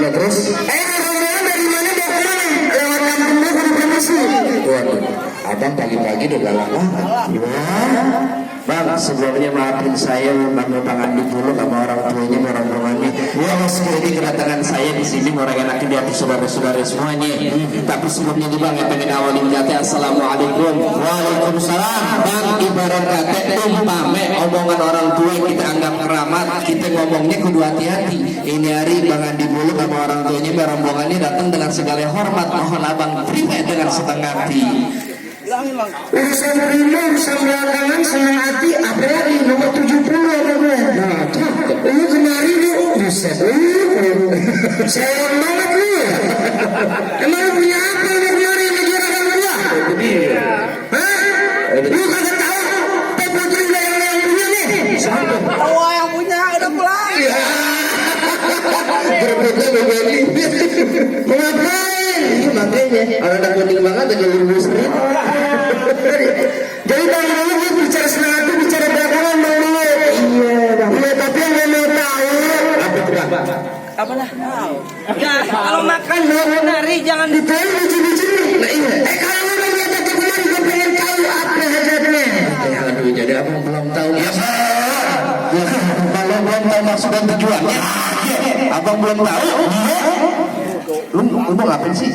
Terus dari mana mau kemana? Lewat kampung gue kudu promosi. Waduh, abang pagi-pagi udah galak banget. Bang, sebelumnya maafin saya bang Andi dulu sama orang tuanya, orang tuanya. Ya mas, ini kedatangan saya di sini mau enakin di atas saudara-saudara semuanya. Tapi sebelumnya nih bang, yang pengen awalin kata assalamualaikum. Waalaikumsalam. Bang, ibarat kata umpame omongan orang tua yang kita anggap keramat, kita ngomongnya kudu hati-hati. Ini hari bang Andi dulu sama orang tuanya, rombongannya datang dengan segala hormat. Mohon abang terima dengan setengah hati. Urusan terima, urusan belakangan senang hati, apa lagi nomor 70 apa gue? Nah, lu kemari lu, buset sayang banget lu. Emang lu punya apa lu kemari yang menjuragan gua? Hah? Lu kagak tahu Teh Putri udah yang punya nih? Siapa? Tahu yang punya udah pulang. Berbeda begini. Mau ngapain? Iya makanya, anak kuning banget aja lu muslim. Jadi bang dulu gue bicara senang hati, bicara belakangan bang dulu. Iya bang. Iya tapi yang gue mau tahu apa tuh bang? Apa lah? Nah, kalau makan mau nari jangan Detail lucu-lucu nih. Nah iya. Kalau lu udah lihat itu kemarin gue pengen tahu apa hajatnya. Aduh jadi abang belum tahu. Ya kalau belum tahu maksud dan tujuannya, abang belum tahu. Lu mau ngapain sih?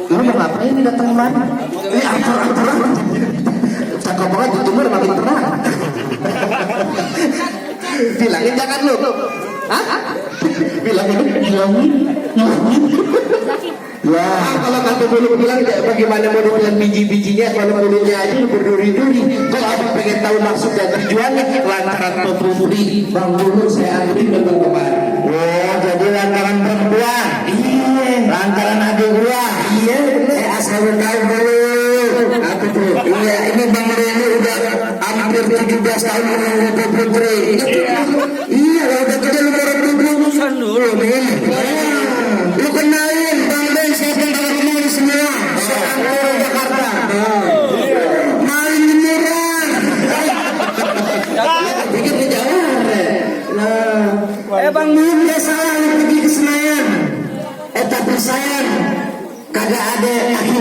Lu mau ngapain ini datang kemari? Ini atur-aturan. Cakap banget ditumur makin terang. Bilangin jangan lu. Hah? Bilangin. Ya, kalau kata dulu bilang bagaimana mau dibilang biji-bijinya kalau mulutnya aja berduri-duri. Kalau abang pengen tahu maksud dan tujuannya lantaran putri bang dulu saya ambil datang kemari. Oh, jadi lantaran perempuan. Iya. Lantaran adik gua. Iya. Asal tahu dulu. Apa tuh? Iya, ini bang Reni udah hampir 17 tahun menunggu putri. Iya, udah kita lu mau rembuk dulu nih. Lu kenalin bang Ben siapa yang tahu rumah semua? Orang Jakarta. Maling beneran. Bikin di Jawa. Nah, bang Mun dia salah lu pergi ke Senayan. Tapi sayang kagak ada kaki.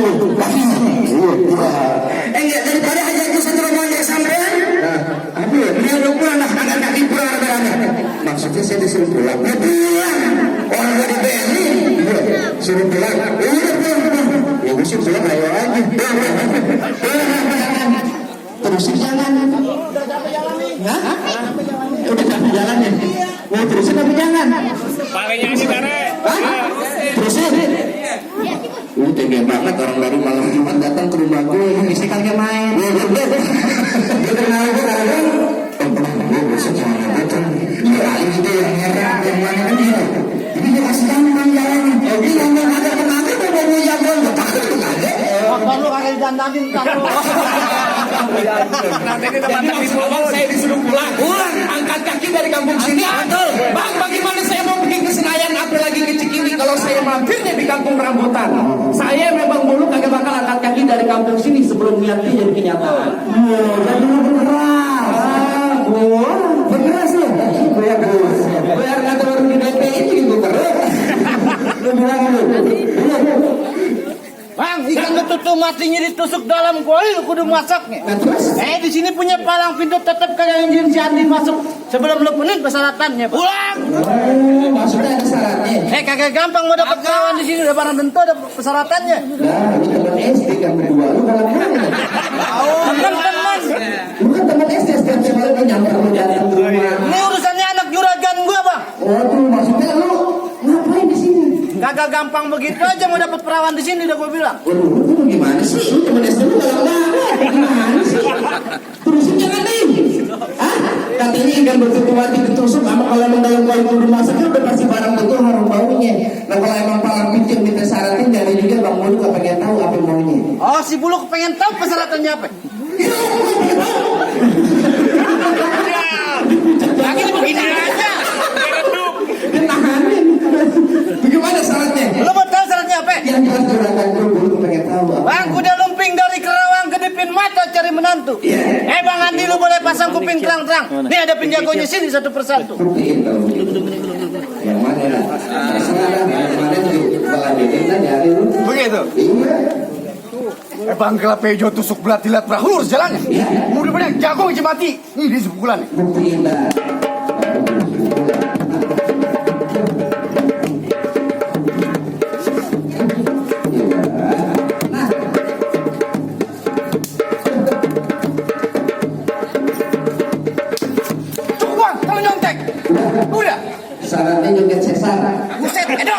Enggak daripada aja itu satu rombongan sampean. Apa ya? Dia udah pulang lah kagak kaki pulang ada. Maksudnya saya disuruh pulang. Pulang. Orang gak dibeli. Suruh pulang. Udah pulang. Ya gue suruh pulang ayo aja. Terusin jalan. udah capek jalan nih. Hah? Udah capek jalan ya? Mau terusin apa jangan? Palingnya si Tare. Terusin. Lu tega banget orang baru malam Jumat datang ke rumah gue. Isi kagak main. Dia kenal gue kadang. Gue besok sama datang. Kali itu yang merah yang mana kan dia. Jadi dia kasih gampang jalan. Dia gampang ada kenapa tuh mau jalan. Takut tuh ada. Motor lu kagak didandanin kan lu. Nanti di tempat abang saya disuruh pulang. Pulang, angkat kaki dari kampung sini. Bang, bagaimana saya mau pergi ke Senayan, apalagi ke Cikini kalau saya mampirnya di kampung rambutan. Saya memang dulu kagak bakal angkat kaki dari kampung sini sebelum niatnya jadi kenyataan. Jadi lu beneran. Beneran lu. Bayar kata baru di DP ini gue keren. Lu bilang lu. Bang, ikan betutu matinya ditusuk dalam kuali lu kudu masaknya. Di sini punya palang pintu tetap kayak yang si Andi masuk sebelum lu penuh persyaratannya. Pulang. Maksudnya ada syaratnya. Kagak gampang mau dapat kawan di sini udah barang tentu ada persyaratannya. Nah, lu teman SD kan berdua lu kalau mana? Teman-teman. Lu kan teman SD setiap sekali lu nyamper lu datang ke rumah. Ini urusannya anak juragan gua, Bang. Waduh, maksudnya lu ngapain di sini? Kagak gampang begitu aja mau dapat perawan di sini udah gua bilang. Waduh, lu gimana sih? Lu teman SD lu kalau gimana sih? Terusin jangan nih. Hah? Katanya ikan bertutup mati ditusuk, sama kalau emang dalam kuali kudu masaknya udah pasti barang tentu harum baunya. Nah kalau emang palang pintu yang kita syaratin, jadi juga Bang Mulu gak pengen tahu apa maunya. Oh, si Buluk pengen tahu persyaratannya apa? Lagi begini aja. Kenahanin. Bagaimana syaratnya? Lu mau tahu syaratnya apa? Yang jelas juragan gue pengen tahu. Bang, kuda lumping dari Kerawang ke Dipin Mata cari menantu. Bang Andi lu boleh pasang kuping terang-terang. Nih ada penjagonya sini satu persatu. Buktiin kalau gitu. Yang mana lah? Sekarang yang mana tuh baladekin lah dari lu. Begitu. Iya. Bang Kelapejo tusuk belat dilat berahulur jalannya. Mudah-mudahan jago mati. Ini di sepukulan. Buktiin lah. Cukup kalau nyontek. Udah. Syaratnya juga sesar. Buset, Edo.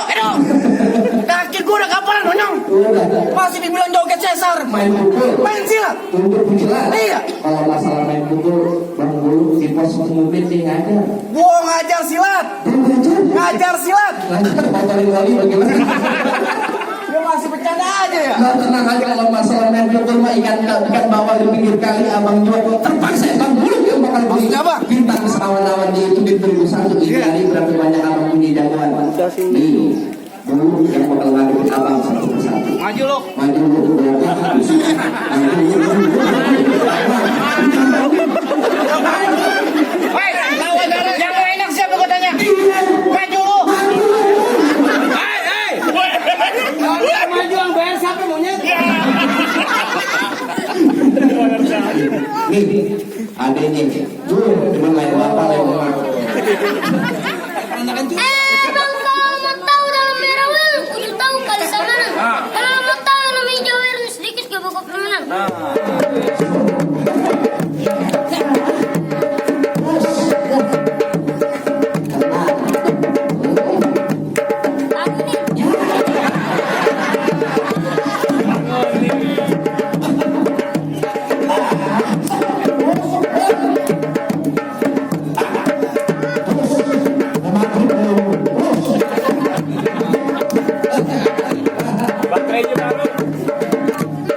Kaki gue udah kapalan nonyong. Udah. Masih dibilang joget sesar. Main pukul. Main silat. Untuk penjelas. Iya. Kalau masalah main pukul, Bang Bulu di pos mobil sih ngajar. Gua ngajar silat. Ngajar silat. Lanjut motorin wali bagaimana? Dia masih bercanda aja ya. Nah, tenang aja kalau masalah main pukul mah ikan bawal di pinggir kali abang jual terpaksa Bang Bulu yang bakal beli Maksudnya apa? bintang seawan-awan di itu di 2001 ini hari berapa banyak abang punya jagoan. Nih, Bulu yang bakal ngadepin abang satu persatu. Maju lu. Maju lu berapa habis. Hei, lawan darah. Yang gak enak siapa gue tanya? Maju lu. Hei. Maju yang bayar siapa monyet? Nih, adanya tuh cuma main bapak yang memang. Bang, kalau mau tahu dalam merah wel, udah tahu kali sana. Kalau mau tahu dalam hijau wel, sedikit ke pokok permainan.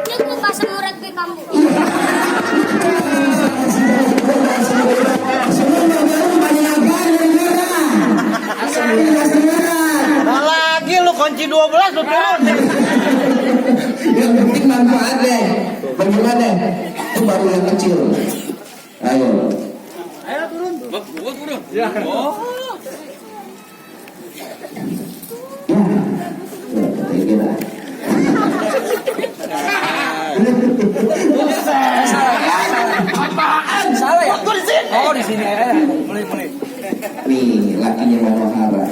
Dia tuh pasang urat ke kamu. Nah, lagi lu kunci 12 lu turun. Yang penting manfaat deh. Bagaimana? Itu baru yang kecil. Ayo. Kira. Apaan? Salah ya? Gua di sini. Oh, di sini. Mulai. Nih, lakinya Manohara.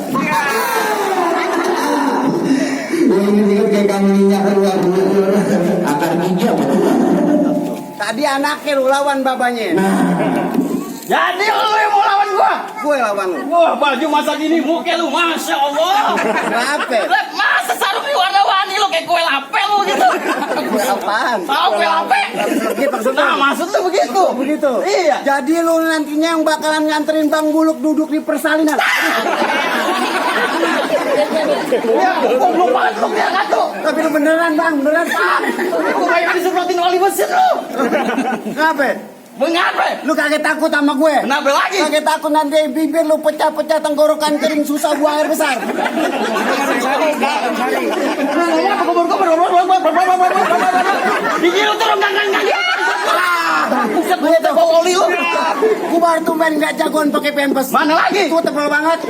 Ini juga kayak kamu minyak keluar. Akar gigi apa? Tadi anaknya lu lawan babanya. Jadi lu yang mau lawan gua? Gue lawan lu. Wah, baju masa gini muka lu, Masya Allah. Kenapa? Lah, masa sarung di warna-warni lu kayak kue lapel lu gitu. Gue apaan? Tahu kue lapel? Begitu maksudnya. Nah, maksud lu begitu. Begitu. Iya. Jadi lu nantinya yang bakalan nganterin Bang Buluk duduk di persalinan. Ya, goblok banget lu dia katu. Tapi lu beneran Bang, beneran Bang. Lu kayak disemprotin oli mesin lu. Kenapa? Mengapa? Lu kaget takut sama gue? Kenapa lagi? Kaget takut nanti bibir lu pecah-pecah, tenggorokan kering, susah buang air besar. Gigi lu turun kan. Buset gue tuh bawa oli lu. Kubar tuh main gak jagoan pakai pempes. Mana lagi? Itu tebal banget.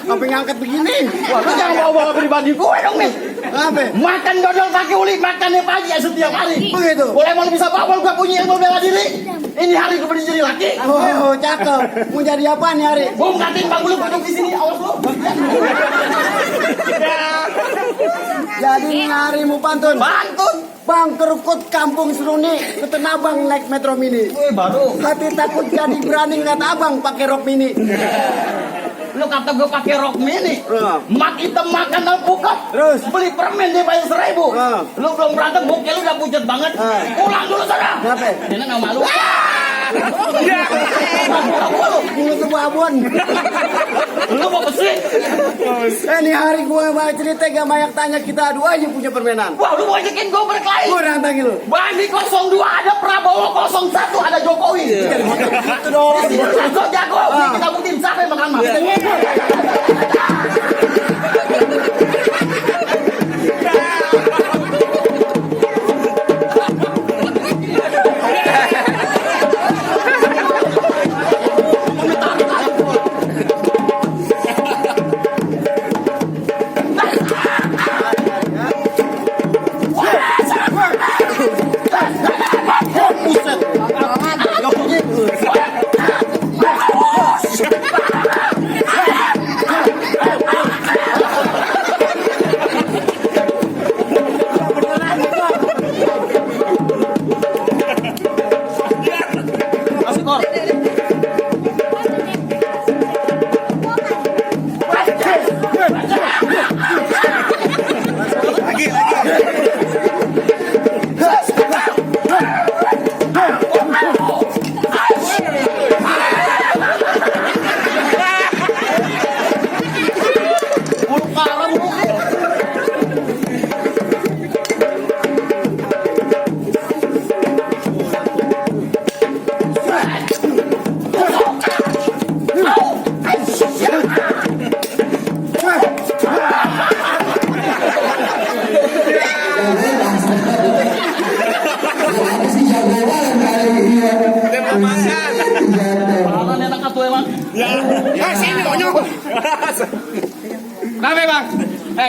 Sampai ngangkat begini. Wah, lu jangan bawa-bawa pribadi gue dong nih. Kenapa? Makan dodol kaki uli, makannya pagi ya setiap hari. Begitu. Boleh mau bisa bawa gue punya ilmu bela diri. Ini hari gue berdiri laki. Oh, cakep. Mau jadi apa nih hari? Bung kating bang bulu duduk di sini, awas lu. Jadi hari mau pantun. Bantun. Bang kerukut kampung Seruni, ketemu abang naik metro mini. Baru. Hati takut jadi berani ngeliat abang pakai rok mini. Lu kata gue pakai rok mini. Mak hitam makan alpukat. Terus? Beli permen dia bayar 1.000. Lu belum berantem, bukil lu udah pucat banget. Pulang dulu sana. Kenapa? Ini nama lu. Mulut lu babon. Lu mau besi? Ini hari gue mau cerita gak banyak tanya, kita adu aja punya permainan. Wah, lu mau ajakin gue berkelahi. Gue nantangin lu. Bandi 02 ada Prabowo, 01 ada Jokowi. Itu dong. Jago jago. Kita buktiin siapa yang makan mas.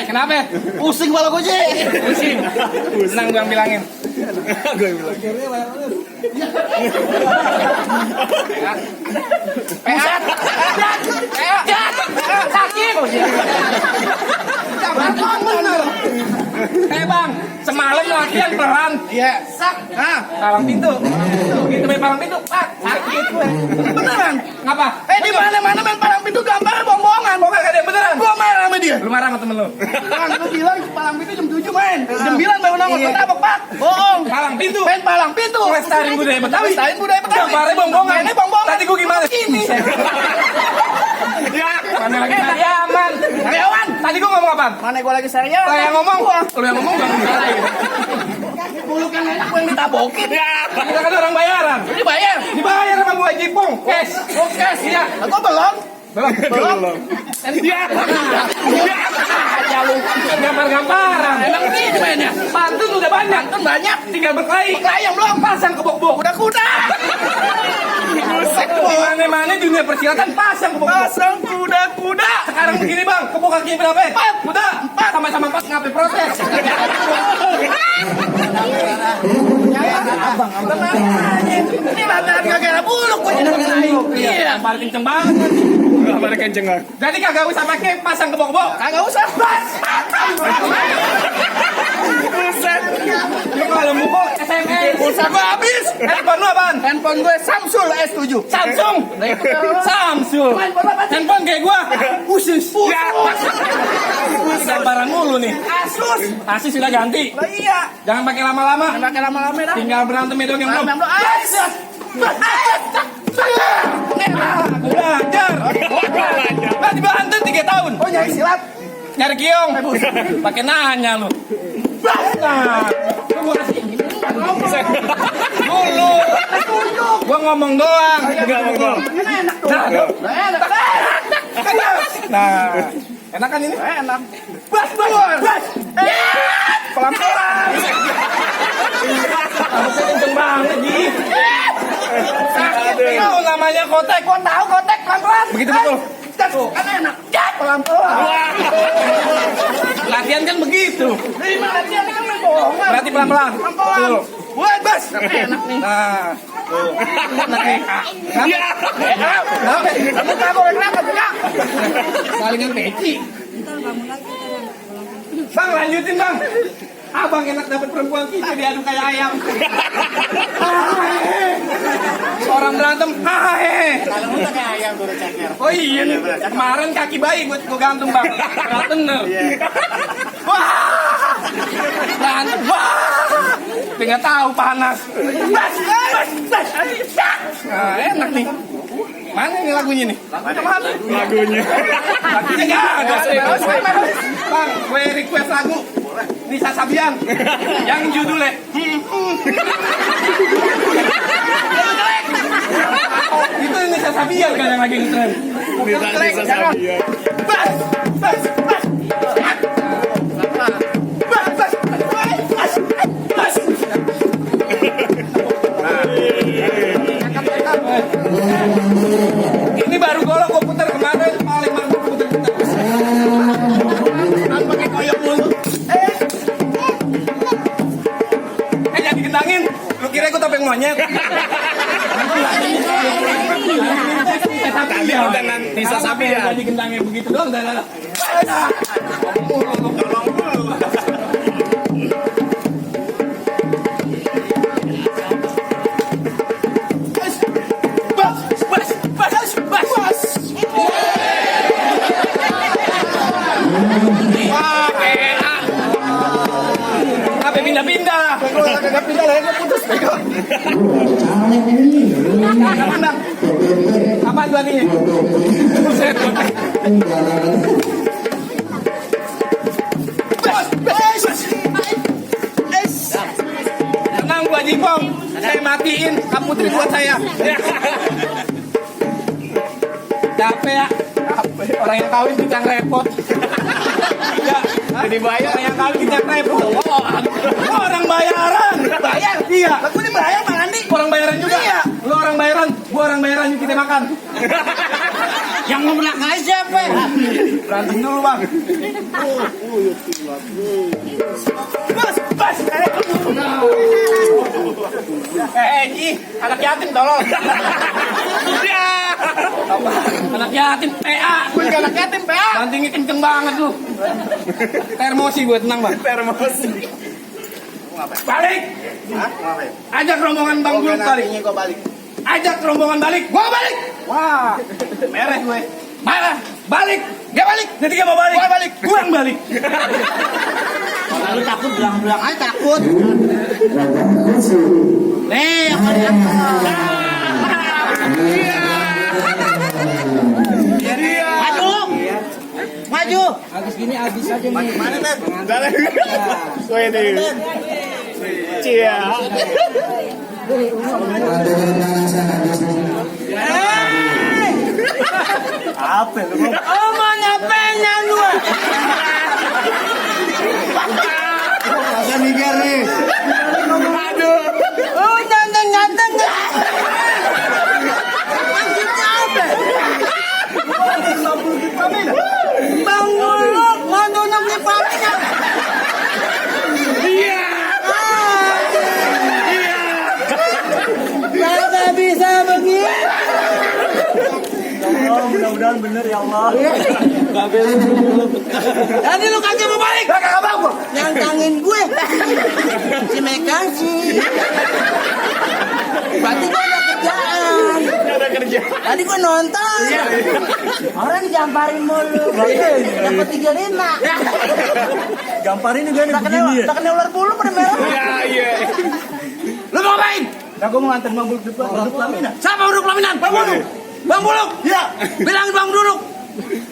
Kenapa? Pusing kepala gue, Ji. Pusing. Senang gue yang bilangin. Pehat. Sakit. Bener. Bang, semalam latihan peran. Iya. Sak. Palang pintu. Gitu main palang pintu. Sakit gue. Beneran. Ngapa? Di mana-mana main palang pintu gambarnya bohong-bohongan. Bohong kagak beneran. Gua marah sama dia. Lu marah sama temen lu? Kan lu bilang palang pintu jam 7 main. Jam 9 baru nongol. Kenapa, Pak? Bohong. Palang pintu. Main palang pintu. Lestariin budaya Betawi. Lestariin budaya Betawi. Gambarnya bohong-bohongan. Mainnya bohong-bohongan. Tadi gue gimana? Ini. Ya, mana lagi karyawan? Karyawan. Tadi gue ngomong apa? Mana gua lagi serius? Lu yang ngomong, lu yang ngomong bang. Bulu kan enak gua yang ditabokin. Kita kan orang bayaran. Dibayar. Dibayar sama gue Jipong. Cash. Oh, cash. Iya. Gua belum. Belum. Dia. Aja lu. Gampar-gamparan. Emang ini mainnya. Pantun udah banyak. Pantun banyak. Tinggal berkelahi. Berkelahi yang belum. Pasang kebok-bok. Kuda-kuda. Buset, mana-mana dunia persilatan pasang kebok-bok. Pasang kuda-kuda. Sekarang begini bang, kebok kakinya berapa? 4. Udah. Sama-sama 4 ngapain protes? Abang. Ini latihan kagak ada bulu. Gua jadi berkelahi. Iya. Paling kenceng banget. Kabar kenceng kan? Jadi kagak usah pakai pasang kebok-bok. Kagak usah. Bas. Buset. Lu kalau mukul SMS. Pulsa gua habis. Handphone lu apaan? Handphone gue Samsung S7. Samsung. Samsung. Handphone kayak gua. Usus. Ya. Buset barang mulu nih. Asus. Asis sudah ganti. Lah iya. Jangan pakai lama-lama. Jangan pakai lama-lama dah. Tinggal berantem doang yang belum. Asus. Belajar. Nah, di Banten 3 tahun. Oh nyari silat. Nyari kiong. Pakai nanya lu. Nah, lu gua kasih dulu. Gua ngomong doang. Enggak ngomong. Enak tuh. Enak. Nah, enak kan ini? Enak. Bas. Pelan-pelan. Aku kenceng banget, Ji. Tahu namanya kotek. Gua tahu kotek pelan-pelan. Begitu betul. Kan enak. Pelan-pelan. Latihan kan begitu. Ini latihan kan main bohongan. Berarti pelan-pelan. Pelan-pelan. Buat bas. Enak nih. Nah, tuh. Enak nih. Kamu tahu kenapa enggak? Salingan peci. Bang, lanjutin bang. Abang enak dapat perempuan kita diadu kayak ayam. Orang berantem, Kalau udah kayak ayam tuh ceker. Oh iya nih, kemarin kaki bayi gue gantung bang. Berat bener. Wah, berantem. Wah, nggak tahu panas. Bas. Nah, enak nih. Mana nih lagunya nih? Lagunya. Lagunya nggak ada. Bang, gue request lagu Nisa Sabian yang judulnya itu Nisa Sabian kan yang lagi ngetren. Nisa Sabian. Bas. Ini baru golok gue putar kemarin paling mantap putar. Pakai koyok mulu. Jangan dikentangin. Lu kira gue topeng monyet? Nisa Sabian. Jangan dikentangin begitu doang. Apa pindah-pindah? Kagak pindah lah, gua putus bego. Apaan gua nih? Buset. Tenang gua Jipong. Saya matiin kaputri buat saya. Capek ya? Orang yang kawin kita repot. Ya, jadi bayar yang kawin kita repot. Orang bayaran. Bayar? Iya. Aku ini bayar Bang Andi. Orang bayaran juga. Iya. Lu orang bayaran, gua orang bayaran kita makan. Yang ngebelakai siapa? Berantem dulu bang. Bas. Ji, anak yatim tolong. Ya. Anak yatim PA. Gue juga anak yatim PA. Bantingnya kenceng banget lu. Termosi gue tenang bang. Termosi. Balik. Ajak rombongan Bang Buluk balik. Ajak rombongan balik. Gua balik. Wah, Mereh gue. Marah. Balik. Dia balik. Nanti dia mau balik. Gua balik. Kurang balik. kalau lu takut belang-belang aja takut. Kursi. Nih, yang ada yang maju, maju. Habis gini habis aja nih. Mana nih? Wede. Cia. Apa lu? Oh, mana pennya lu? Agak mikir nih. Aduh. Oh, ganteng. Maksudnya apa? Bang Buluk, mau nunjuk di papinya. Iya. Gak bisa begini. Oh, mudah-mudahan bener ya Allah. Jadi lu kagak mau balik? Kagak mau gua. Nyangkangin gue. Si Mekasi. Berarti gua ada kerjaan. Ada kerja. Tadi gua nonton. Orang dijamparin mulu. Dapat 35. Gamparin juga ada begini ya. Tak kena ular bulu pada merah. Iya. Lu mau ngapain? Nah, gua mau nganter Bang Buluk depan. Duduk pelaminan. Siapa duduk pelaminan? Bang Buluk. Bang Buluk. Iya. Bilangin Bang duduk.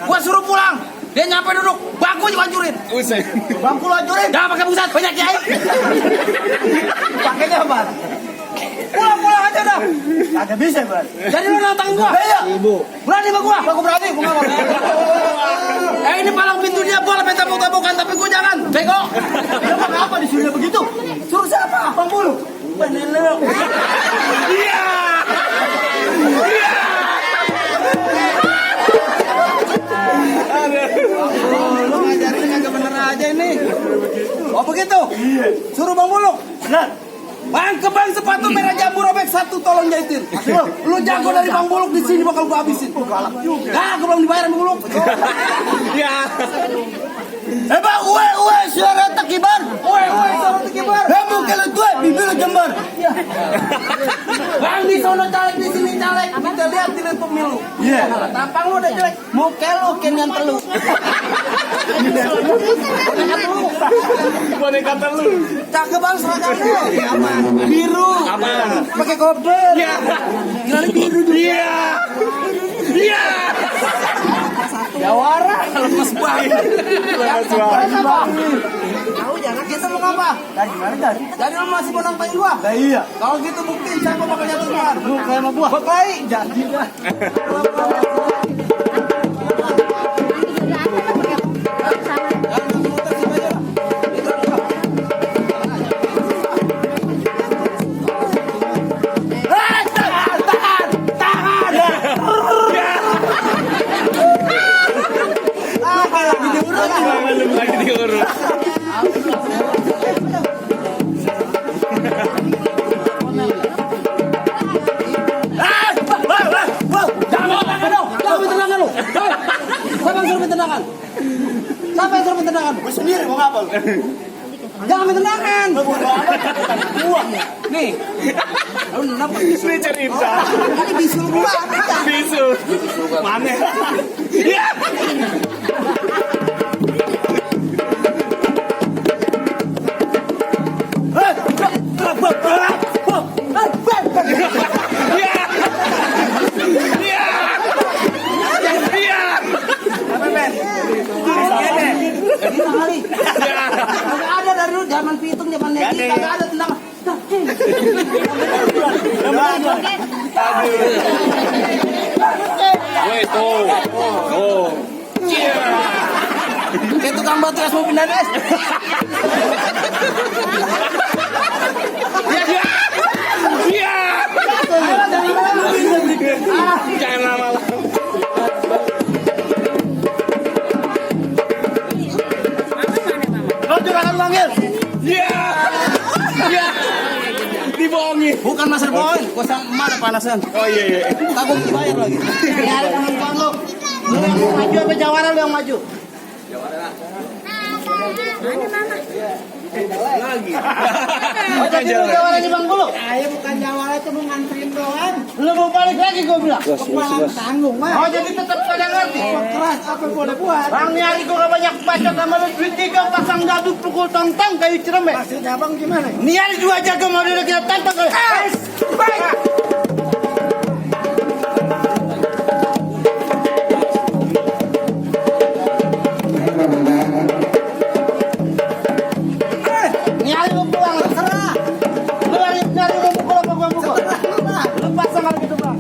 Gua suruh pulang. Dia nyampe duduk. Bangku juga hancurin. Usai. Bangku lu hancurin. Jangan pakai pusat. Banyak kiai. Pakainya apa? Pulang aja dah. Kagak bisa, Bang. Jadi lu nantangin gua. Iya. Berani sama gua. Aku berani, gua enggak mau. Ini palang pintu dia boleh minta buka-bukaan tapi gua jangan. Bego. Dia pakai apa di sini begitu? Suruh siapa? Bang Buluk. Bener lu. Iya. Lu ngajarin kagak bener aja ini. Oh begitu? Iya. Suruh Bang Buluk. Benar. Bang kebang sepatu merah jambu robek satu tolong jahitin. Lu jago dari Bang Buluk di sini bakal gua habisin. Galak juga. Nah, gua belum dibayar Bang Buluk. Iya. Bang, uwe, suara tekibar. Woi, suara tekibar. Mungkin itu bibir jembar. Bang di sono caleg di sini caleg. Kita lihat di pemilu. Iya. Tampang lu udah jelek. Muka lu kenyan telu. Boneka lu. Cakep Bang seragamnya. Biru. Apa? Pakai kopdel. Iya. Kira biru juga. Iya. Iya. Jawara lemes banget. Lemes banget. Tahu jangan kita lu ngapa? Dari mana dari? Jadi lu masih mau nantangin gua? Nah, iya. Kalau gitu buktiin siapa bakal nyatukan. Lu kayak sama gua. Bakai jadi dah. Lagi diurus. Siapa yang suruh tendangan? Gue sendiri mau ngapa lu? Jangan main tendangan. Gua nih. Lu kenapa? Ini cerita. Ini bisul gua. Bisu. Mana? Iya. Kagak ada dari dulu zaman Pitung zaman Neki kagak ada tendangan. Woi, tuh. Oh. Kayak tukang batu es mau pindah es. Iya. Jangan lama-lama. dibohongin. Bukan master bohong, gua sama ada panasan. Oh iya iya. Takut bayar lagi. Ya ada teman lu. Lu yang maju apa Jawara lu yang maju? Lagi. Oh, jadi lu Jawara di Bang Bulu? Saya bukan Jawara, cuma nganterin doang. Lu mau balik lagi gua bilang. Kepala tanggung mah. Oh jadi tetap pada ngerti. Keras apa yang boleh buat? Bang nyari gua gak banyak bacot sama lu duit 3 pasang dadu pukul tong-tong kayu cereme. Maksudnya abang gimana? Niar 2 jaga model kita tantang kali. Baik. Nyari lu pulang lu serah. Lu nyari lu pukul apa gua pukul? Lu pasang lagi gitu bang.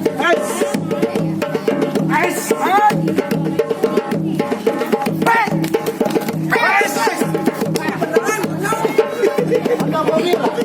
Apa gua bilang?